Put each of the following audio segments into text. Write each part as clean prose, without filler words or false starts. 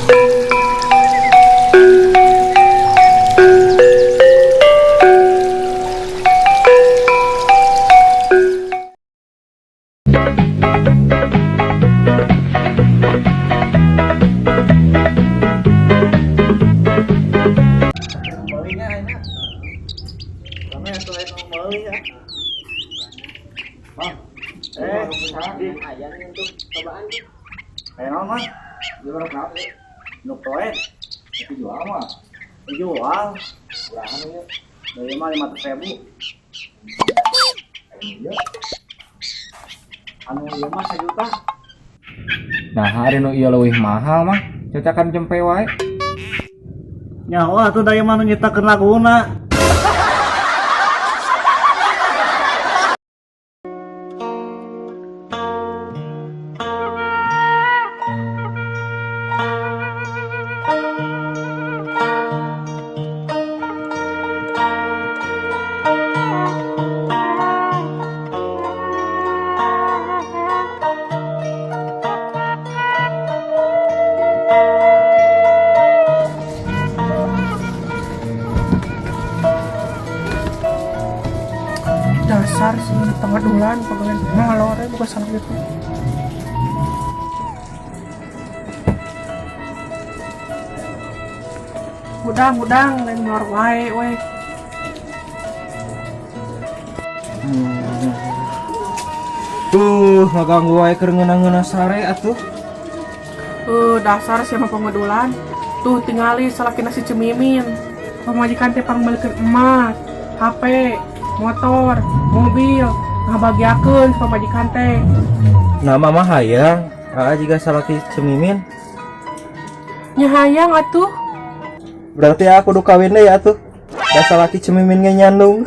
Belinya enak. Kami atuh aya nu meuli ya. Bang. Eh, di Ayam tuh cobaan tuh. Aya naon, Mang? Jual berapa ya? Nu poe. Dijual mah. Dijual. Berapa ya? Dari mah 500.000. Iya. Anu ieu mah 1 juta. Nah, hari nu ieu leuwih mahal mah. Cacakan jempe wae. Nyawa atuh da ieu mah nu nyiptakeun laguna. Dasar sih pengadulan pegawai ngalor bukan salah gitu. Udang udang lain ngalor wae we. Tuh, ngaganggu wae keur ngeunah-ngeunah sare atuh. Dasar siapa pengedulan tuh tingali salakina si Cemimin pamajikan teh pangmeulikeun emas, HP, motor, mobil, ngabagiakeun pamajikan teh. Nah, mama hayang, aa jiga salaki Cemimin. Nya hayang atuh. Berarti aku kudu kawin deui atuh. Da salaki Cemimin ge nyandung.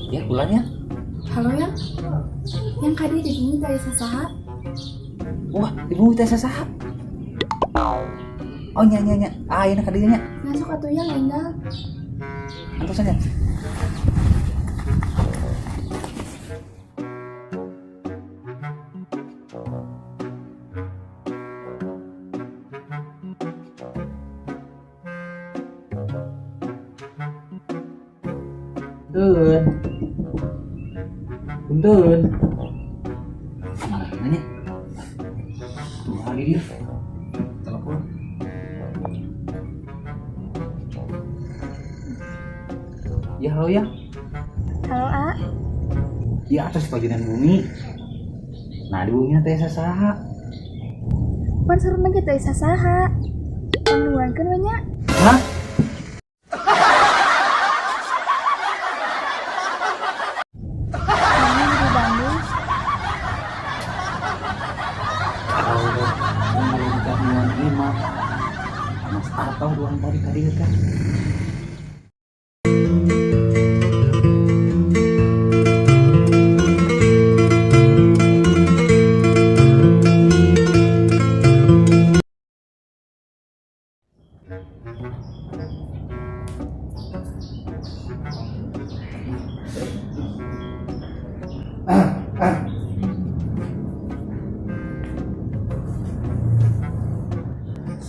Ya, ulangnya. Halo ya, yang kadi di bumi tadi sasaha? Wah, di bumi teh sasaha? Oh, nya nya nya. Ah, ieu ka dieu nya. Masuk atuh yang enggal. Antosan ya. Punten. Punten. Mana nanya? Tuh lagi dia. Telepon. Ya halo ya. Halo A, Ya atas pajunan bumi. Nah di bumi teh sasaha. pan seru lagi teh sasaha. Panduankeun we nya. Hah? Mana di Bandung? Allah, ngalungkah nuan imah. Mas atau ruang tadi kali kan.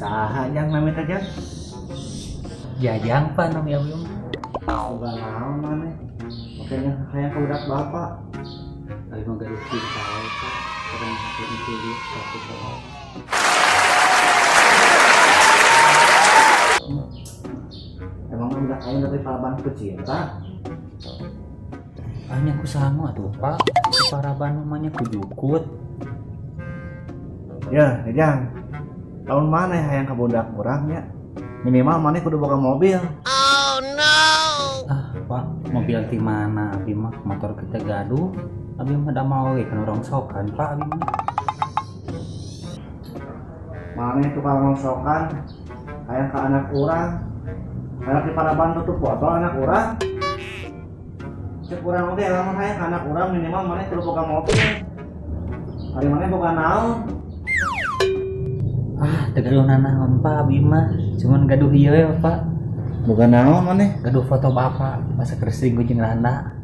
Saha jang nami teh jang? Jajang pan nami abi mah. Boga naon maneh? Makanya hayang ka budak bapak. Abi mah gaduh cinta wae Pak. Keren hati pilih satu soal. Emang budak aing dari paraban ku cinta? Hanya ku sangu atuh Pak. Ku paraban mah nya ku jukut. Ya, Jang. Tahun mana hayang ka budak urang nya? Minimal maneh kudu boga mobil. Ah, Pak, mobil ti mana abi mah motor kita gaduh. Abi mah da mau we kana rongsokan, Pak abi mah. Maneh tukang rongsokan hayang ka anak urang. Anak di paraban tutup botol anak urang. Cek urang oge lamun hayang ka anak urang minimal maneh kudu boga mobil. Ari maneh boga naon? Ah, teu gaduh nanaon Pak abi mah. Cuman gaduh ieu we Pak. Boga naon maneh? Gaduh foto bapak masa keur selingkuh jeung Randa.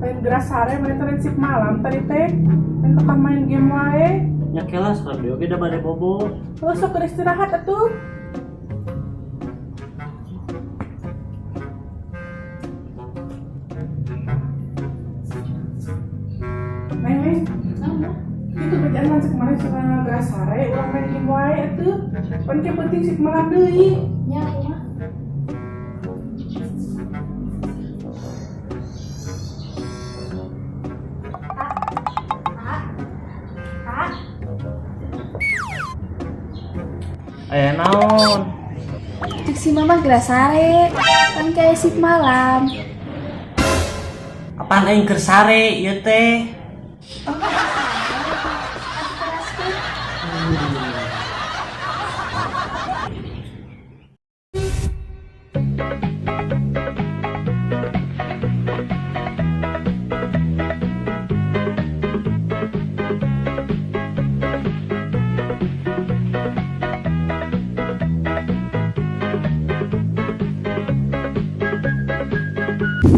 Lain geras sare main teh malam tadi teh. Main tukang main game wae. Nya kelas radio ge da bade bobo. Terus sok keur istirahat atuh. Neng, neng. Itu bacaan langsung kemarin suka geras sare, ulang main game wae atuh. Pan ke penting sih malam deui. Nya kumaha? Aya naon? Cek si mama geras sare, pan kayak sip malam. Apaan aing keur sare ieu teh?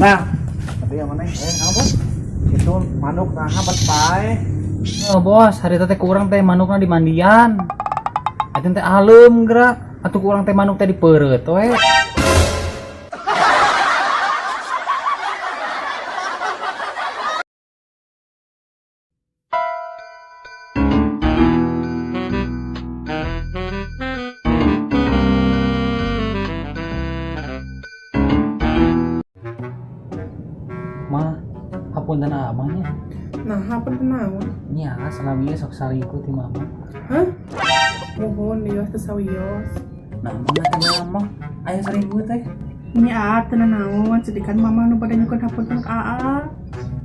Nah, tapi yang mana? Apa? Itu manuk nah bat pae. Oh bos, hari teh kurang teh manukna di mandian. Atin teh alem gerak, atuh kurang teh manuk teh dipeureut we. Mah, hapunten abahnya. Nah, hapunten naon? Nya, selama ieu sok salingkuh ti mama. Hah? Mohon dios teu sawios. Nah, mama teh ngomong, aya selingkuh teh. Nya teu naon, sedikan mama nu bade nyungkeun hapunten ka Aa.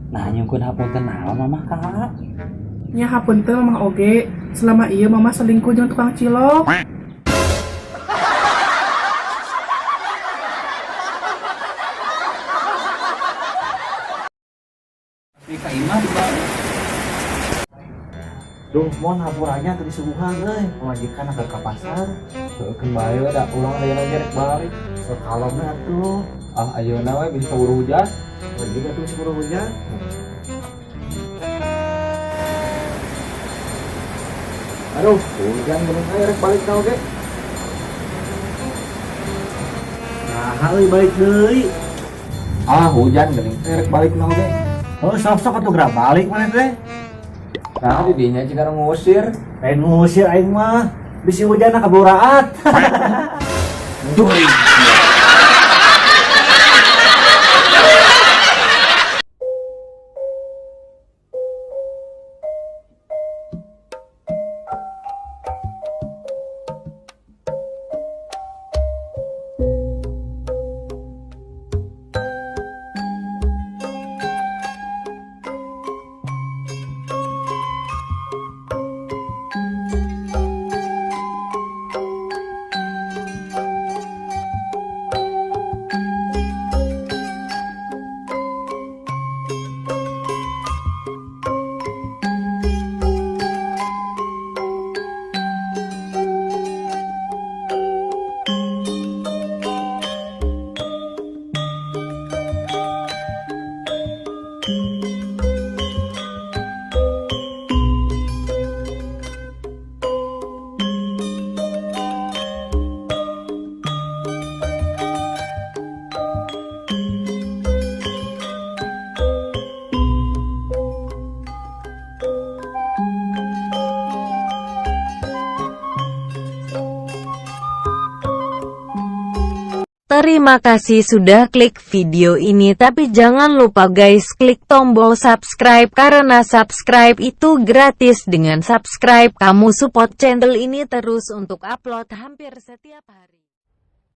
Nah, nyungkeun hapunten naon mama ka Aa? Nya hapunten mama oge, selama ieu mama selingkuh jeung tukang cilok. Ka imah di bawah. Duh, mohon hapurannya tadi suguhan euy. Pamajikan agak ka pasar. Heukeun bae we da urang aya lagi rek balik. Kalomna atuh. Ah, ayeuna we bisa kaburu hujan. Lagi atuh bisa kaburu hujan. Aduh, hujan geuning aya rek balik na oge. Nah, euy balik deui. Ah, hujan geuning rek balik na oge. Oh, sok-sok atuh gerak balik maneh teh. Nah, di dinya jika ngusir. Lain ngusir aing mah. Bisi hujan kaburu raat. Duh. Terima kasih sudah klik video ini, tapi jangan lupa guys klik tombol subscribe karena subscribe itu gratis. Dengan subscribe kamu support channel ini terus untuk upload hampir setiap hari.